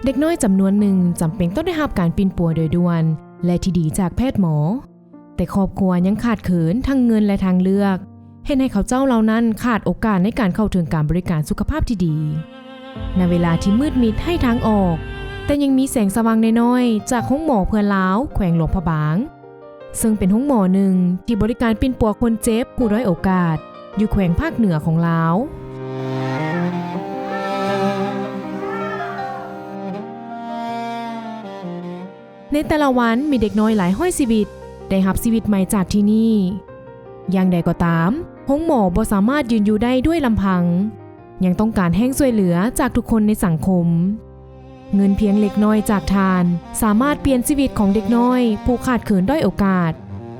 ເດັກນ້ອຍຈຳນວນໜຶ່ງຈຳເປັນຕ້ອງໄດ້ຮັບການປິ່ນປົວໂດຍດ່ວນ ແລະ ທີ່ດີຈາກແພດໝໍ, ແຕ່ຄອບຄົວຍັງຂາດເຂີນທັງເງິນ ແລະ ທາງເລືອກ, ເຮັດໃຫ້ເຂົາເຈົ້າເຫຼົ່ານັ້ນຂາດໂອກາດໃນການເຂົ້າເຖິງການບໍລິການສຸຂະພາບທີ່ດີ. ໃນເວລາທີ່ມືດມິດໄຮ້ທາງອອກ, ແຕ່ຍັງມີແສງສະຫວ່າງນ້ອຍໆຈາກໂຮງໝໍເພື່ອນລາວ ແຂວງຫຼວງພະບາງ, ເຊິ່ງເປັນໂຮງໝໍໜຶ່ງທີ່ບໍລິການປິ່ນປົວຄົນເຈັບຜູ້ດ້ອຍໂອກາດ ຢູ່ແຂວງພາກເໜືອຂອງລາວ. ໃນແຕ່ລະວັນມີເດັກນ້ອຍຫຼາຍຮ້ອຍຊີວິດໄດ້ຮັບຊີວິດໃໝ່ຈາກທີ່ນີ້. ຢ່າງໃດກໍຕາມ, ໂຮງໝໍບໍ່ສາມາດຢືນຢູ່ໄດ້ດ້ວຍລຳພັງ, ຍັງຕ້ອງການແຮງຊ່ວຍເຫຼືອຈາກທຸກຄົນໃນສັງຄົມ. ເງິນພຽງເລັກນ້ອຍຈາກທ່ານ ສາມາດປ່ຽນຊີວິດຂອງເດັກນ້ອຍຜູ້ຂາດເຂີນດ້ອຍໂອກາດ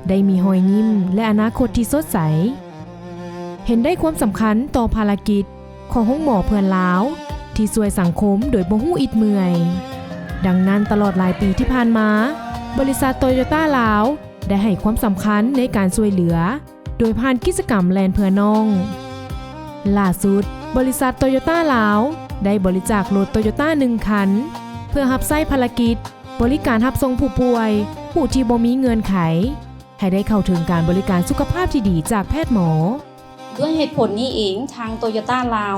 ໄດ້ມີຮອຍຍິ້ມ ແລະ ອະນາຄົດທີ່ສົດໃສ. ເຫັນໄດ້ຄວາມສຳຄັນຕໍ່ພາລະກິດຂອງໂຮງໝໍເພື່ອນລາວ ທີ່ຊ່ວຍສັງຄົມໂດຍບໍ່ຮູ້ອິດເມື່ອຍ. ດັ່ງນັ້ນ, ຕະຫຼອດຫຼາຍປີທີ່ຜ່ານມາ, ບໍລິສັດໂຕໂຍຕ້າລາວ ໄດ້ໃຫ້ຄວາມສຳຄັນໃນການຊ່ວຍເຫຼືອ ໂດຍຜ່ານກິດຈະກຳແລ່ນເພື່ອນ້ອງ. ຫຼ້າສຸດ, ບໍລິສັດໂຕໂຍຕ້າລາວ ໄດ້ບໍລິຈາກລົດໂຕໂຍຕ້າໜຶ່ງຄັນ ເພື່ອຮັບໃຊ້ພາລະກິດບໍລິການຮັບສົ່ງຜູ້ປ່ວຍ, ຜູ້ທີ່ບໍ່ມີເງື່ອນໄຂ, ໃຫ້ໄດ້ເຂົ້າເຖິງການບໍລິການສຸຂະພາບທີ່ດີຈາກແພດໝໍ. ດ້ວຍເຫດຜົນນີ້ເອງ, ທາງໂຕໂຍຕ້າລາວ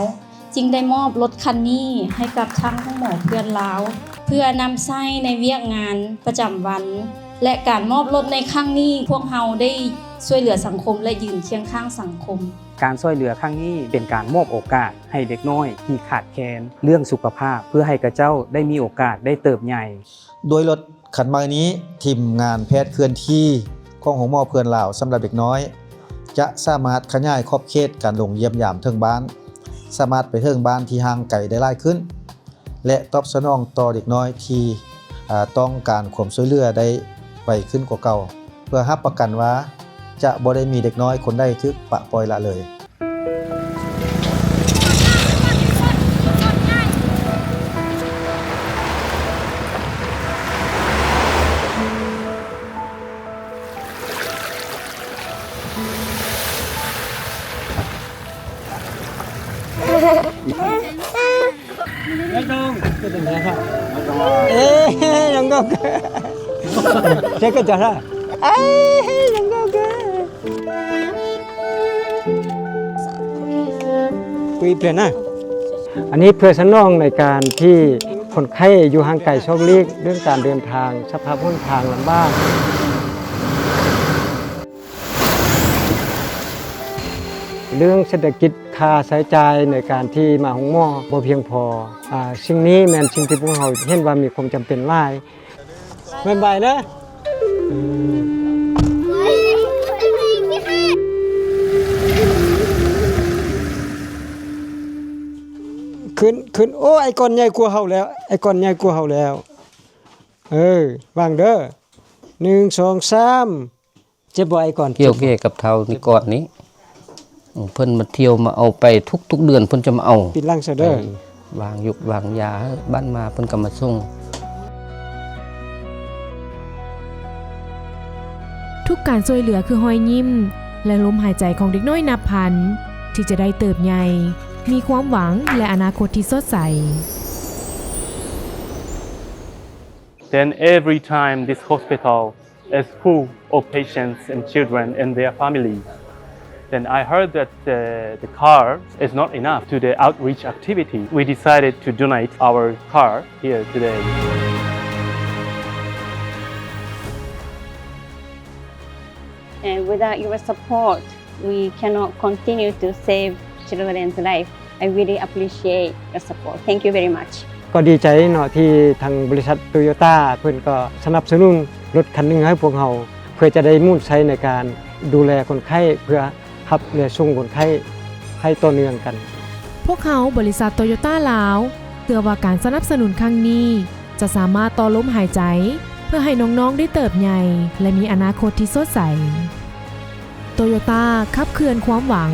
ຈຶ່ງໄດ້ມອບລົດຄັນນີ້ໃຫ້ກັບທາງໂຮງໝໍເພື່ອນລາວ ເພື່ອນຳໃຊ້ໃນວຽກງານປະຈຳວັນ ແລະ ການມອບລົດໃນຄັ້ງນີ້, ພວກເຮົາໄດ້ຊ່ວຍເຫຼືອສັງຄົມ ແລະ ຢືນຄຽງຂ້າງສັງຄົມ. ການຊ່ວຍເຫຼືອຄັ້ງນີ້ເປັນການມອບໂອກາດໃຫ້ເດັກນ້ອຍທີ່ຂາດແຄນເລື່ອງສຸຂະພາບ ເພື່ອໃຫ້ເຂົາເຈົ້າໄດ້ມີໂອກາດໄດ້ເຕີບໃຫຍ່. ດ້ວຍລົດຄັນໃໝ່ນີ້, ທີມງານແພດເຄື່ອນທີ່ຂອງໂຮງໝໍເພື່ອນລາວສຳລັບເດັກນ້ອຍ ຈະສາມາດຂະຫຍາຍຂອບເຂດການລົງຢ້ຽມຢາມເຖິງບ້ານ, ສາມາດໄປເຖິງບ້ານທີ່ຫ່າງໄກໄດ້ຫຼາຍຂຶ້ນ ແລະ ຕອບສະໜອງຕໍ່ເດັກນ້ອຍທີ່, ອາ, ຕ້ອງການຄວາມຊ່ວຍເຫຼືອໄດ້ໄວຂຶ້ນກວ່າເກົ່າ, ເພື່ອຮັບປະກັນວ່າຈະບໍ່ໄດ້ມີເດັກນ້ອຍຄົນໃດຖືກປະປ່ອຍລະເລີຍ. ອັນນີ້ເພື່ອສະໜອງໃນການທີ່ຄົນໄຂ້ຢູ່ຫ່າງໄກສອກຫຼີກເລື່ອງການເດີນທາງ, ສະພາບຫົນທາງລຳບາກ. ເລື່ອງເສດຖະກິດ, ຄ່າໃຊ້ຈ່າຍໃນການທີ່ມາໂຮງໝໍບໍ່ພຽງພໍ. ອາ, ສິ່ງນີ້ແມ່ນສິ່ງທີ່ພວກເຮົາເຫັນວ່າມີຄວາມຈຳເປັນຫຼາຍ. ບາຍບາຍນະ. ຂຶ້ນ, ຂຶ້ນ. ໂອ້, ໄອ້ກ້ອນໃຫຍ່ກວ່າເຮົາແລ້ວ, ໄອ້ກ້ອນໃຫຍ່ກວ່າເຮົາແລ້ວ. ເອີ, ວາງເດີ. ໜຶ່ງ ສອງ ສາມ. ເຈັບບໍ່ໄອ້ກ້ອນ? ກ່ຽວແກ່ກັບເຖົ້ານີ້ກ້ອນນີ້. ເອີ, ເພິ່ນມາທ່ຽວມາເອົາໄປທຸກໆເດືອນ, ເພິ່ນຈະມາເອົາ. ປີນຫຼັງຊະເດີ. ວາງຢູກວາງຢາ, ບ້ານມາເພິ່ນກໍມາສົ່ງ. ທຸກການຊ່ວຍເຫຼືອຄືຮອຍຍິ້ມ ແລະ ລົມຫາຍໃຈຂອງເດັກນ້ອຍນັບພັນ ທີ່ຈະໄດ້ເຕີບໃຫຍ່, ມີຄວາມຫວັງ ແລະ ອະນາຄົດທີ່ສົດໃສ. Then every time this hospital is full of patients and children and their families. Then I heard that, uh, the car is not enough to the outreach activity. We decided to donate our car here today. And without your support, we cannot continue to save children's life. I really appreciate your support. Thank you very much. ກໍດີໃຈເນາະ ທີ່ທາງບໍລິສັດໂຕໂຍຕ້າເພິ່ນກໍສະໜັບສະໜູນລົດຄັນໜຶ່ງໃຫ້ພວກເຮົາ ເພື່ອຈະໄດ້ໝູນໃຊ້ໃນການດູແລຄົນໄຂ້ ເພື່ອຮັບ ແລະ ສົ່ງຄົນໄຂ້ໃຫ້ຕໍ່ເນື່ອງກັນ. ພວກເຮົາ, ບໍລິສັດໂຕໂຍຕ້າລາວ ເຊື່ອວ່າການສະໜັບສະໜູນຄັ້ງນີ້ ຈະສາມາດຕໍ່ລົມຫາຍໃຈ ເພື່ອໃຫ້ນ້ອງໆໄດ້ເຕີບໃຫຍ່ ແລະ ມີອະນາຄົດທີ່ສົດໃສ. ໂຕໂຍຕ້າ ຂັບເຄື່ອນຄວາມຫວັງ,